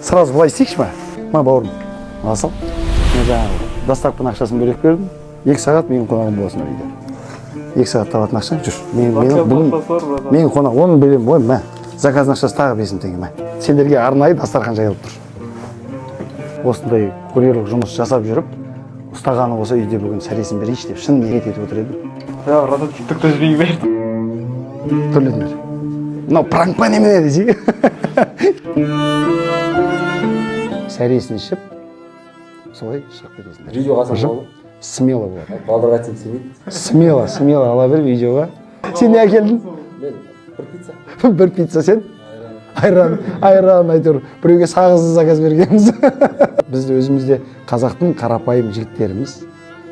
Сразу былай істейікші ма? Ма, бауырым, ала сал. Мен жаңағы доставканың ақшасын бөлек бердім. 2 сағат менің қонағым боласыңдар үйде. 2 сағат табатын ақшаң, жүр. Мен бүгін менің қонақ, оны беремін. Ой, мә, заказдың ақшасы тағы 5000 теңге, мә. Сендерге арнайы дастархан жайылып тұр. Осындай курьерлік жұмыс жасап жүріп, ұстағаны болса, үйде бүгін сәресін берейінші деп шын ниет етіп отыр едім. Я, братан, тиктокта жүрейін бер. Төледіңдер. Мынау пранк па, немене десей. Сәресін ішіп, солай шығып кетесіңдер. Видеоға алсам болады ма? Смело болады. Балдарға айтсам, сенбейді. Смело, смело ала бер видеоға. Сен не әкелдің? Мен бір пицца. Бір пицца, сен айран, айран. Әйтеуір біреуге сағызды заказ бергенбіз. Біз де өзіміз де қазақтың қарапайым жігіттеріміз.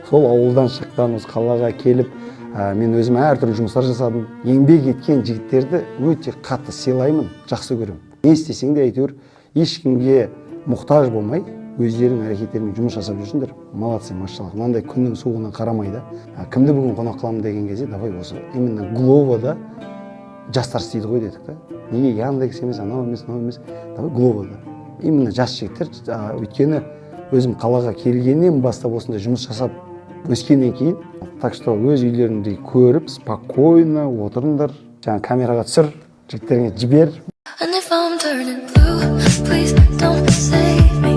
Сол ауылдан шыққан, осы қалаға келіп, мен өзім әртүрлі жұмыстар жасадым. Еңбек еткен жігіттерді өте қатты сыйлаймын, жақсы көремін. Не істесең де, әйтеуір ешкімге мұқтаж болмай, өздерің әрекеттерімен жұмыс жасап жүрсіңдер. Молодцы, машаллах. Мынандай күннің суығына қарамай да, кімді бүгін қонақ қыламын деген кезде, давай осы именно Гловода жастар істейді ғой дедік та. Неге Яндекс емес, анау емес, мынау емес, давай Гловода именно жас жігіттер. Өйткені өзім қалаға келгеннен бастап осындай жұмыс жасап өскеннен кейін. Так что өз үйлеріңді көріп, спокойно отырыңдар. Жаңа камераға түсір, жігіттеріңе жібер. And if I'm turning blue, please don't save me.